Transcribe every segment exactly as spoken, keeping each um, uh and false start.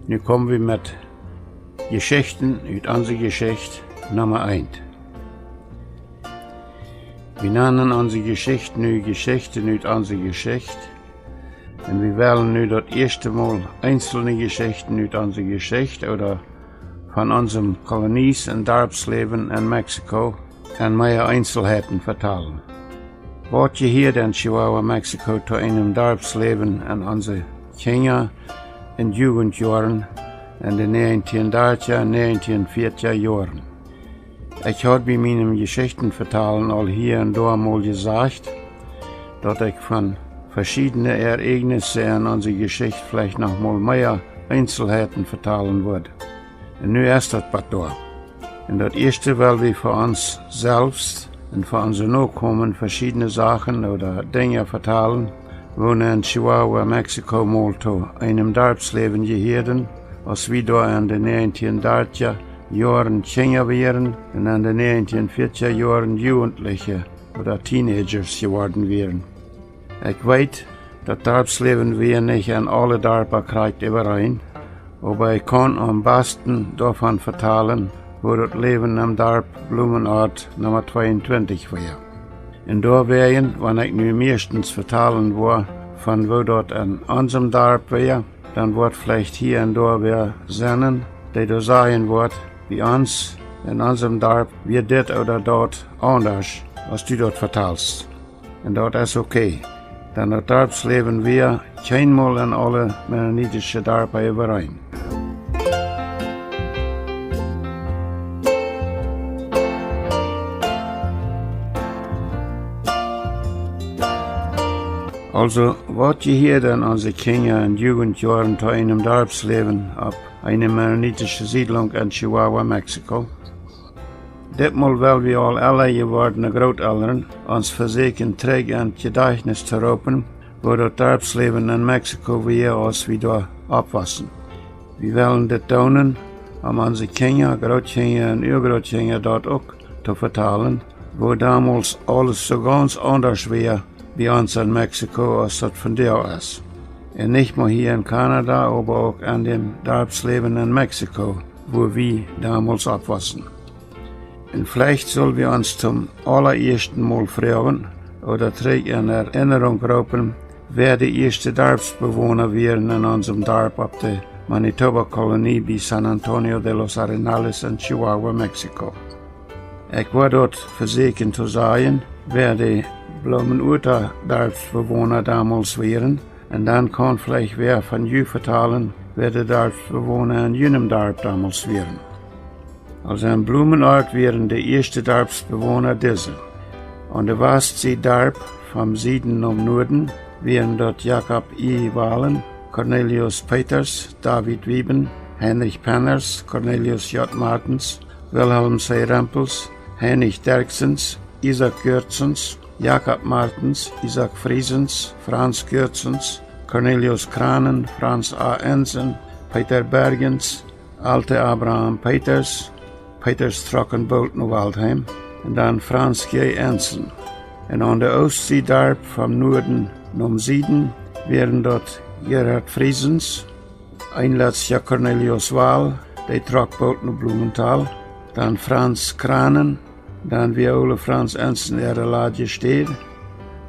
Nu komen wie met Jeschichten ut onse Jeschicht Numma eent. Wie nanen onse Jeschicht nu Jeschichten ut onse Jeschicht. Un wie wellen nu daut ieeschte Mol eenzelne Jeschichten ut onse Jeschicht ooda von onsem Kolonies- un Darpsläwen en Mexiko en mea Eenzelheiten vetalen. Waut jehieed en Chihuahua, Mexiko, to eenem Darpsläwen en onse Kjinja- un Jugendjoaren en de näajentieen dartja, näajentieen fiatja Joaren? Ekj haud bie mienem Jeschichten vetalen aul hia un doa mol jesajcht, daut ekj von veschiedne Ereignisse en onse Jeschicht veleicht noch mol mea Eenzelheiten vetalen wudd. Un nu es daut waut doa. Un daut ieeschte well wie fa ons selfst un fa onse Nokomen veschiedne Sachen ooda Dinja vetalen, woone en Chihuahua, Mexiko, mol to eenem Darpsläwen jehieeden, aus wie doa en de näajentieen dartja Joaren Kjinja wieren un en de näajentieen fiatja Joaren Jugentliche ooda Teenagers jeworden wieren. Ekj weet, daut Darpsläwen wia nich en aule Darpa krakjt äwareen, oba ekj kaun aum basten doavon vetalen, woo daut Läwen em Darp Blumenort Numma tweeuntwintich wia. Un doawäajen, wan ekj nu mieeschtens vetalen woa von woo daut en onsem Darp wia, dan woat veleicht hia un doa wäa sennen, dee doa sajen woat: Bie ons en onsem Darp wia dit ooda daut aundasch, aus du daut vetalst. Un daut es okay, dan daut Darpsläwen wia kjeenmol en aule mennonitische Darpa äwareen. Aulsoo, waut jehieed en onse Kjinja- un Jugendjoaren to eenem Darpsläwen opp eene mennonitische Siedlunk en Chihuahua, Mexiko? Ditmol well wie aul elra jewordne Grootelren ons vesieekjen trigj en daut Jedajchtnis to roopen, woo daut Darpsläwen en Mexiko wia, aus wie doa oppwossen. Wie wellen dit doonen, om onse Kjinja, Grootkjinja un Uagrootkjinja daut uk to vetalen, woo domols aules soo gaunz aundasch wia bie ons en Mexiko, aus daut vondoag es. Un nich mau hia en Kanada, oba uk en däm Darpsläwen en Mexiko, wua wie domols oppwossen. Un veleicht sull wie ons toom aulaieeschten mol froagen ooda trigj en Erinnerunk roopen, wäa de ieeschte Darpsbewona wieren en onsem Darp opp de Manitoba Kolonie bie San Antonio de los Arenales en Chihuahua, Mexiko. Ekj woa daut vesieekjen to sajen, wäa de Blumenort Darpsbewona domols wieren, un dan kaun veleicht wäa von ju vetalen, wäa de Darpsbewona en junem Darp domols wieren. Aulsoo, en Blumenort wieren de ieeschte Darpsbewona dise: Aun de Wastsied Darp, vom Sieden nom Nuaden, wieren daut Jakob I. Wahlen, Cornelius Peters, David Wieben, Heinrich Penners, Cornelius J. Martens, Wilhelm C. Rempels, Heinrich Derksens, Isaak Goertzens, Jakob Martens, Isaak Friesens, Franz Goertzens, Cornelius Kranen, Franz A. Ensen, Peter Bergens, Alte Abraham Peters, Peters trocken boolt no Waldheim, un dan Franz J. Ensen. Un aun de Oostsied Darp, vom Nuaden nom Sieden, wieren daut Gerhard Friesens, een letsja Cornelius Wahl, dee trock boolt no Blumenthal, dan Franz Kranen, dan wia Ole Franz Ensen äare latste Städ,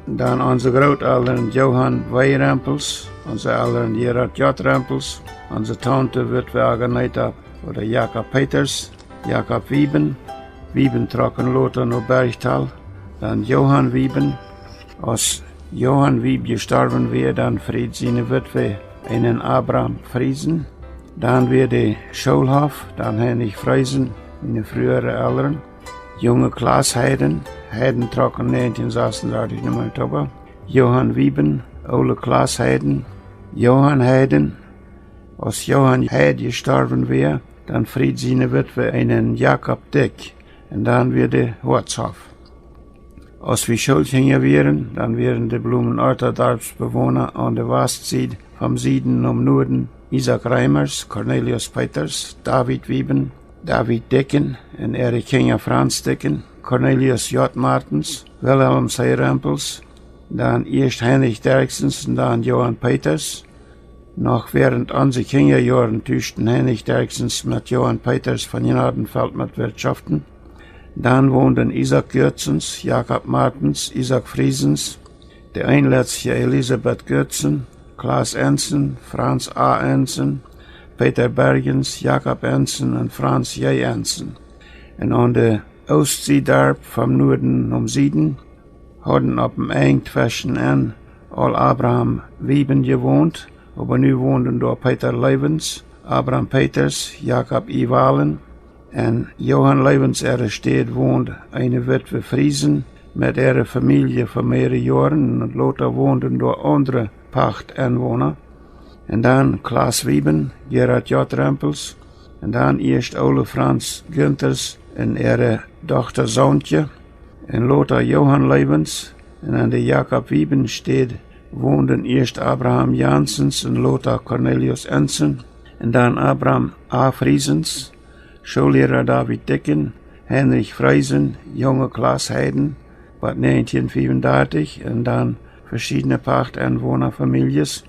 dan onse Grootelren Johann W. Rempels, onse Elren Gerhard J. Rempels, onse Taunte Witwe Aganeta ooda Jakob Peters, Jakob Wieben, Wieben trocken lota no Bergthal, dan Johann Wieben. Aus Johann Wieb jestorwen wia, dan fried siene Witwe eenen Abram Friesen. Dan wia de Schoolhoff, dan Heinrich Friesen, miene frühere Elren. Junge Klaas Heiden, Heiden trocken näajentieen sasundartich no Manitoba. Johann Wieben, Ole Klaas Heiden, Johann Heiden. Aus Johann Heid jestorwen wia, dan fried siene Witwe eenen Jakob Dyck, un dan wia de Hoatzhoff. Aus wie Schoolkjinja wieren, dan wieren de Blumenorta Darpsbewona aun de Wastsied, vom Sieden nom Nuaden, Isaak Reimers, Cornelius Peters, David Wieben, David Dycken un äare Kjinja Franz Dycken, Cornelius J. Martens, Wilhelm C. Rempels, dan ieescht Heinrich Derksens un dan Johann Peters. Noch wäarent onse Kjinjajoaren tuschten Heinrich Derkjsens met Johan Peters von Gnadenfeld met Wirtschoften. Dan wonden Isaak Goertzens, Jakob Martens, Isaak Friesens, de eenletzje Elisabeth Goertzen, Klaas Ensen, Franz A. Ensen, Peter Bergens, Jakob Ensen un Franz J. Ensen. Un aun de Oostsied Darp vom Nuaden nom Sieden hauden opp em Enj tweschen en aul Abraham Wieben jewont, oba nu wonden doa Peter Lewens, Abraham Peters, Jakob I. Wallen un Johan Lewens. Äare Städ wond eene Witwe Friesen met äare Famielje fa mearere Joaren un lota wonden doa aundre Pachtenwona. Un dan Klaas Wieben, Gerhard J. Rempels, un dan ieescht Ole Franz Günthers un äare Dochta Sauntje, un lota Johan Lewens, un aun de Jakob Wieben Städ wonden ieescht Abraham Janssens un lota Cornelius Ensen, un dan Abraham A. Friesens, Schoolliera David Dicken, Heinrich Friesen, junge Klaas Heiden, bat näajentieen fiewundartich, un dan veschiedne Pachtenwonafamiljes.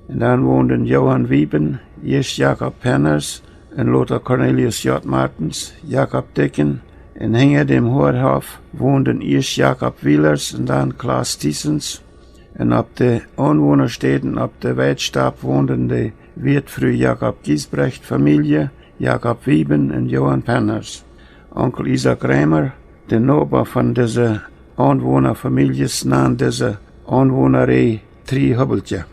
Un dan wonden Johan Wieben, ieescht Jakob Penners, un lota Cornelius J. Martens, Jakob Dicken, un hinja däm Hoadhoff wonden ieescht Jakob Wielers un dan Klaas Thiessens. Un opp de Aunwonastäd opp de Weidstap wonden de Wieetfru Jakob Giesbrecht Famielje, Jakob Wieben un Johan Penners. Onkel Isaak Reimer, de Noba von dise Aunwonafamiljes, nand dise Aunwonaree Triehubbeltje.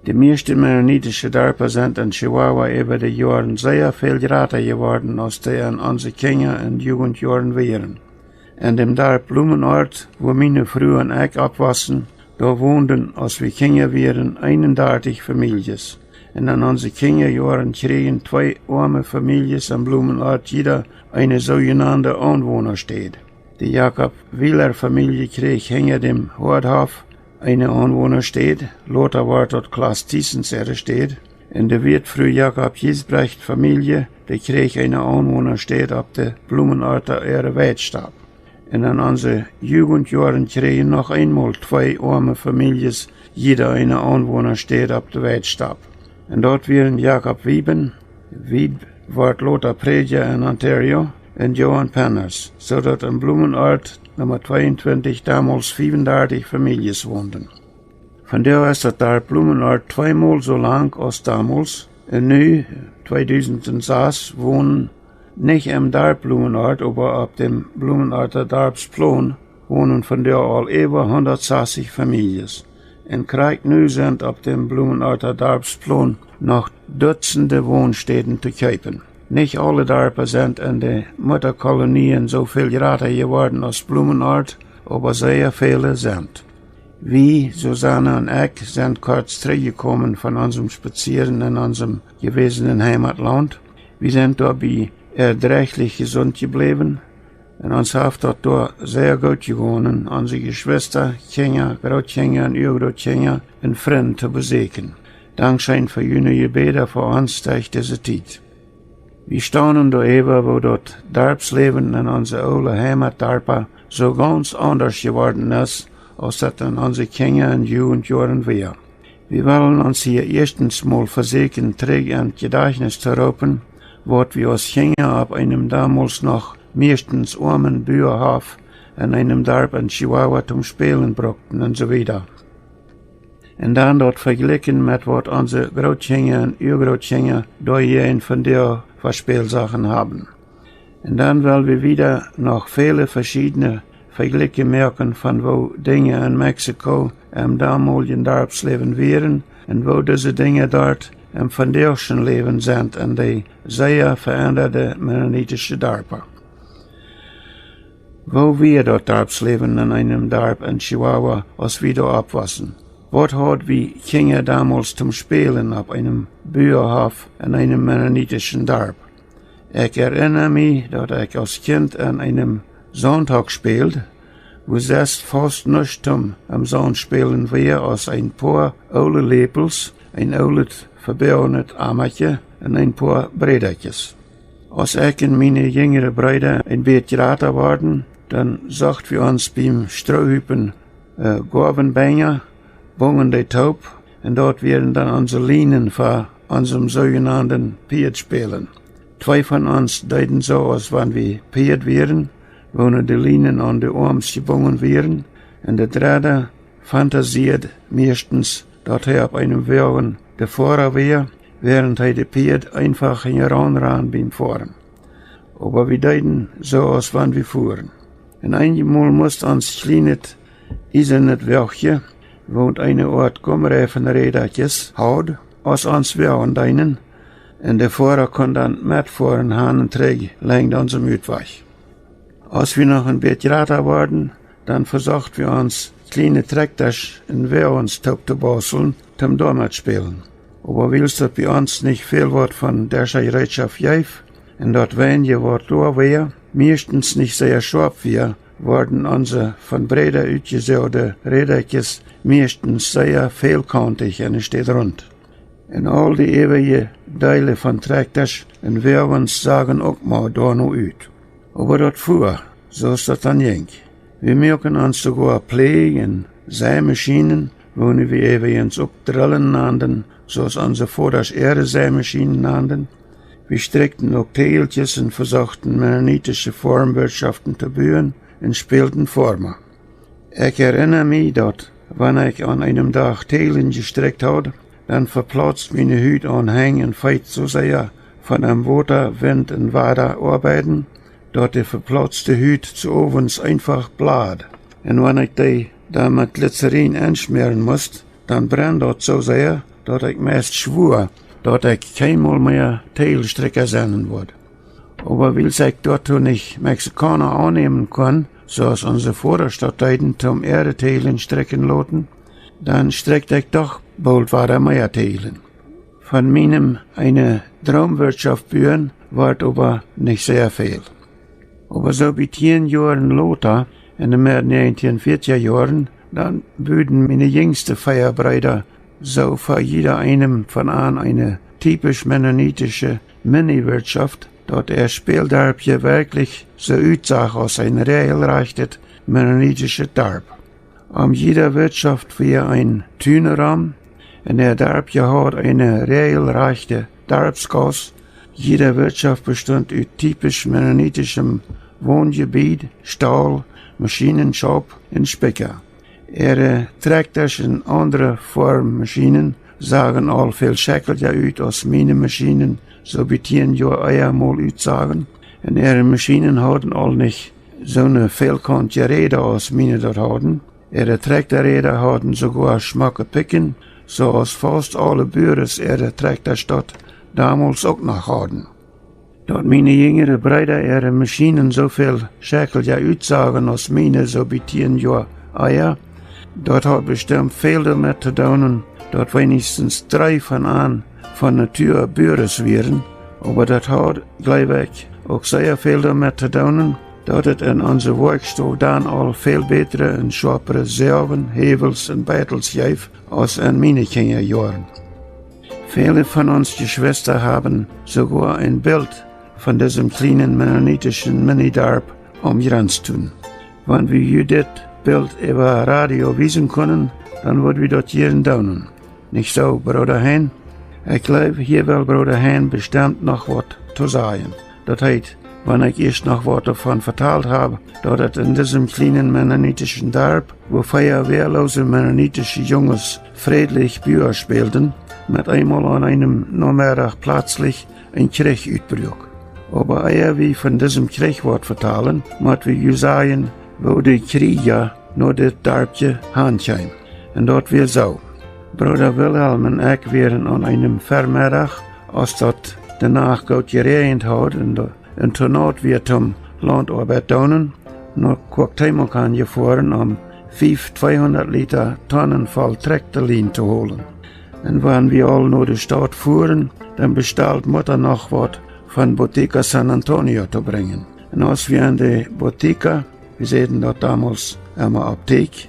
De mieeschte mennonitische Darpa sent en Chihuahua äwa de Joaren sea väl jrata jeworden aus dee en onse Kjinja- un Jugendjoaren wieren. En däm Darp Blumenort, wua miene Fru un ekj oppwossen, doa wonden, aus wie Kjinja wieren, eenundartich Famieljes. Un en onse Kjinjajoaren kjrieejen twee oame Famieljes en Blumenort jieda eene soojenande Aunwonastäd. De Jakob Wieler Famielje kjrieech hinja däm Hoadhoff eene Aunwonastäd, lota wort daut Klaas Thiessens äare Städ, un de Wieetfru Jakob Giesbrecht Famielje, dee kjrieech eene Aunwonastäd opp de Blumenorta äare Weidstap. Un en onse Jugendjoaren kjrieejen noch eenmol twee oame Famieljes jieda eene Aunwonastäd opp de Weidstap. Un daut wieren Jakob Wieben, Wieb wort lota Prädja en Ontario, un Johan Penners, soo daut en Blumenort Numma tweeuntwintich domols fiewundartich Famieljes wonden. Vondoag es daut Darp Blumenort tweemol soo lang aus domols, un nu, tweedusent un sas, wonen nich em Darp Blumenort, oba opp däm Blumenorta Darpsplon wonen vondoag aul äwa hundatsastich Famieljes. Un krakjt nu sent opp däm Blumenorta Darpsplon noch Dutzende Wonstäden to kjeepen. Nich aule Darpa sent en de Muttakolonien soo väl jrata jeworden aus Blumenort, oba sea väle sent. Wie, Susanne un ekj, sent kort trigjjekomen von onsem Spazieren en onsem jewesenen Heimatlaunt. Wie sent doabie erdräajlich jesunt jebläwen, un ons haft daut doa sea goot jegonen, onse Jeschwista, Kjinja, Grootkjinja un Uagrootkjinja un Frind to besäkjen, dankscheen fa june Jebäda fa ons derch dise Tiet. Wie staunen doaräwa, woo daut Darpsläwen en onse oole Heimatdarpa soo gaunz aundasch jeworden es, aus daut en onse Kjinja- un Jugendjoaren wia. Wie wellen ons hia ieeschtens mol vesäkjen, trigj en daut Jedajchtnis to roopen, waut wie aus Kjinja opp eenem domols noch mieeschtens oamen Buahoff en eenem Darp en Chihuahua toom Spälen brukten un soo wieda. Un dan daut vejlikjen met waut onse Grootkjinja un Uagrootkjinja doa hia en vondoag fa Spälsachen haben. Un dan well wie wieda noch väle veschiedne Vejlikje moaken von woo Dinja en Mexiko em domoljen Darpsläwen wieren un woo dise Dinja doa em vondoagschen Läwen sent en dee sea veendade mennonitische Darpa. Woo wia daut Darpsläwen en eenem Darp en Chihuahua, aus wie doa oppwossen? Waut haud wie Kjinja domols toom Spälen opp eenem Buahoff en eenem mennonitischen Darp? Ekj erinna mie, daut ekj aus Kjint en eenem Saunthock späld, wua sest faust nuscht toom em Saunt spälen wia aus een poa oole Läpels, een oolet veboagenet Amakje un een poa Brädakjes. Aus ekj un miene jinjre Breeda een bät jrata worden, dan socht wie ons biem Stroohupen, äh, Goawenbenja, bungen dee toop, Un daut wieren dan onse Lienen fa onsem soojenanden Piedspälen. Twee von ons deeden soo, aus wan wie Pieed wieren, woonen de Lienen aun de Oarms jebungen wieren, un de dredde fantasieed mieeschtens, daut hee opp eenem Woagen de Foara wia, wäarent hee de Pieed eenfach hinjaraun rand biem Foaren. Oba wie deeden soo, aus wan wie fuaren. Un eenjemol must ons kjlienet iesanet Woagje, waut eene Oat Gumreifenrädakjes haud, aus ons Woagen deenen, un de Foara kunn dan metfoaren han un trigj lenjd onsem Utwajch. Aus wie noch een bät jrata worden, dan vesocht wie ons kjliene Trakjtasch un Woagens toop to bauseln, toom doamet spälen. Oba wiels daut bie ons nich väl waut von dise Jereetschoft jeef, un daut weinje waut doa wia, mieeschtens nich sea schoap wia, worden onse von Bräda utjesoagde Rädakjes mieeschtens sea välkauntich enne Städ runt. Un aul de äwaje Deele von Trakjtasch un Woagens sagen uk mau doano ut. Oba daut fua, soo aus daut dan jinkj. Wie muaken ons soogoa Pläj un Seimaschienen, waut wie äwajens uk Drillen nanden, soo aus onse Vodasch äare Seimaschienen nanden. Wie strikjten uk Tägeltjes un vesochten mennonitische Foarmwirtschoften to buen un spälden Foarma. Ekj erinna mie daut, wan ekj aun eenem Dach Täglen jestrikjt haud, dan veplautst miene Hut aun Henj un Feet soo sea von däm Wota, Wint un Wada oabeiden, daut de veplautste Hut sowents eenfach blad. Un wan ekj dee dan met Glycerin enschmäaren must, dan brennd daut soo sea, daut ekj meist schwua, daut ekj kjeenmol mea Tägelstrikja sennen wudd. Oba wiels ekj doatoo nich Mexikauna aunnämen kunn, soo aus onse Vodasch daut deeden, toom äare Täglen strikjen loten, dan strikjt ekj doch boolt wada mea Täglen. Von mienem eene Droomwirtschoft buen wort oba nich sea väl. Oba soo bie tieen Joaren lota, enne Med näajentieen fiatja Joaren, dan buden miene jinjste vea Breeda soo fa jieda eenem von an eene typisch mennonitische Miniwirtschoft, daut äa Späldarpje werkjlich soo utsach aus een räajelrajchtet mennonitischet Darp. Om jieda Wirtschoft wia een Tun rom, un äa Darpje haud eene räajelrajchte Darpsgauss. Jieda Wirtschoft bestunt ut typisch mennonitischem Wonjebied, Staul, Maschienenschaup un Spikja. Äare Trakjtasch un aundre Foarmmaschienen sagen aul väl schekjelja ut aus miene Maschienen soo bie tieen Joa ea mol utsagen. Un äare Maschienen hauden aul nich soone välkauntje Räda aus miene daut hauden. Äare Trakjtaräda hauden soogoa schmocke Pikjen, soo aus faust aule Buares äare Trakjtasch daut domols uk noch hauden. Daut miene jinjere Breeda äare Maschienen soo väl schekjelja utsagen aus miene soo bie tieen Joa ea, daut haud bestemmt väl doamet to doonen, daut weinichstens dree von an von Natua Buares wieren, oba daut haud, jleew ekj, uk sea väl doamet to doonen, daut et en onse Woakjstow dan aul väl bätre un schoapere Soagen, Häwels un Beitels jeef aus en miene Kjinjajoaren. Väle von ons Jeschwista haben soogoa een Bilt von disem kjlienen mennonitischen Minidarp aum Jrenstun. Wan wie ju dit Bilt äwa Radio wiesen kunnen, dan wudd wie daut jieren doonen. Nich soo, Brooda Hein? Ekj jleew, hia well Brooda Hein bestemmt noch waut to sajen. Daut heet, wan ekj ieescht noch waut doavon vetalt hab, daut et en disem kjlienen mennonitischen Darp, wua vea wäaloose mennonitische Junges frädlich Bua spälden, met eemol aun eenem Nomeddach plazlich een Kjrich utbruak. Oba ea wie von disem Kjrich waut vetalen, mott wie ju sajen, woo de Kjrieja no dit Darpje han kjeem. Un daut wia soo. Brooda Wilhelm un ekj wieren aun eenem Vermeddach, aus daut de Nacht goot jeräajent haud un de, un to naut wia toom Launtoabeit doonen, no Cuauhtémoc jefoaren, om fief tweehundat Lita Tonnen voll Trakjtalien to holen. Un wan wie aul no de Staut fuaren, dan bestald Mutta noch waut von Botica San Antonio to brinjen. Un aus wie aun de Botica, wie säden daut domols emma Apteek,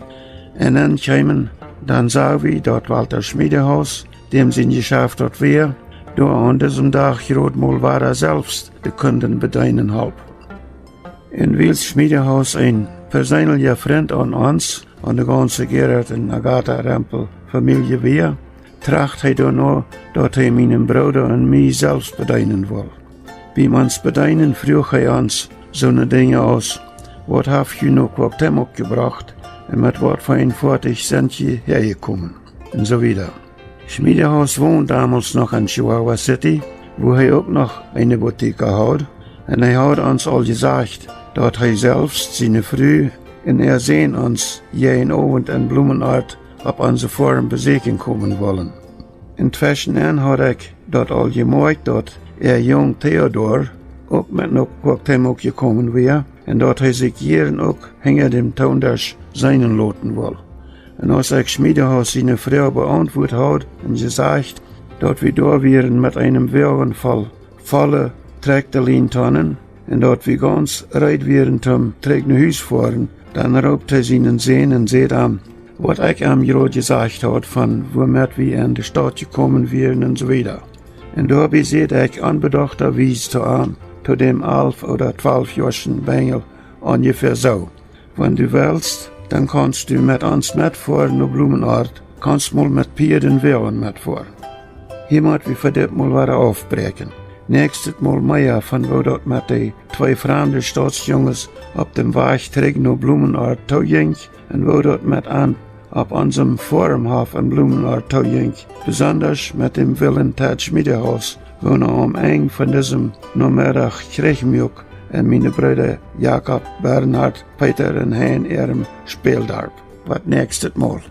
un dan kjeemen, dan sag wie daut Walter Schmiedehaus, däm sien Jeschaft daut wia, doa aun disem Dach jrod mol wada selfst de Kunden bedeenen holp. Un wiels Schmiedehaus een perseenlicha Frint aun ons, aun de gaunze Gerhard un Agatha Rempel Famielje wia, tracht hee doano, daut hee mienen Brooda un mie selfst bedeenen wull. Biem ons bedeenen fruach hee ons soone Dinja aus: Waut haft ju no Cuauhtémoc jebrocht un met waut fa een Foatich sent jie häajekomen? Un soo wieda. Schmiedehaus wond domols noch en Chihuahua City, wua hee uk noch eene Boutique haud, un hee haud ons aul jesajcht, daut hee selfst, siene Fru un äa Sän ons jieda Owent en Blumenort opp onse Foarm besieekjen komen wullen. Entweschen haud ekj daut aul jemoakjt, daut äa Jung Theodor uk met no Cuauhtémoc jekomen wia un daut hee sikj jieren uk hinja däm Toondesch seenen loten wull. Un aus ekj Schmiedehaus siene Froag beauntwuat haud un jesajcht, daut wie doa wieren met eenem Woagen voll volle Trakjta-Lientonnen un daut wie gaunz reed wieren toom trigj no Hus foaren, dan roopt hee sienen Sän un säd am, waut ekj am jrod jesajcht haud von wuamet wie en de Staut jekomen wieren un soo wieda. Un doabie säd ekj onbedochtawies to am, to däm alf ooda twalfjoaschen Benjel, onjefäa soo: Wan du wellst, dan kaunst du met ons metfoaren no Blumenort, kaunst mol met Pieed un Woagen metfoaren. Hia mott wie fa dit Mol wada aufbräakjen. Näakjstet Mol mea von woo daut met de twee framde Stautsjunges opp däm Wajch trigj no Blumenort toojinkj un woo daut met an opp onsem Foarmhoff en Blumenort toojinkj, besondasch met däm willen Ted Schmiedehaus, woona aum Enj von disem Nomeddach Kjrich muak en miene Breeda Jakob, Bernhard, Peeta un Hein äarem Späldarp. Bat näakjstet Mol.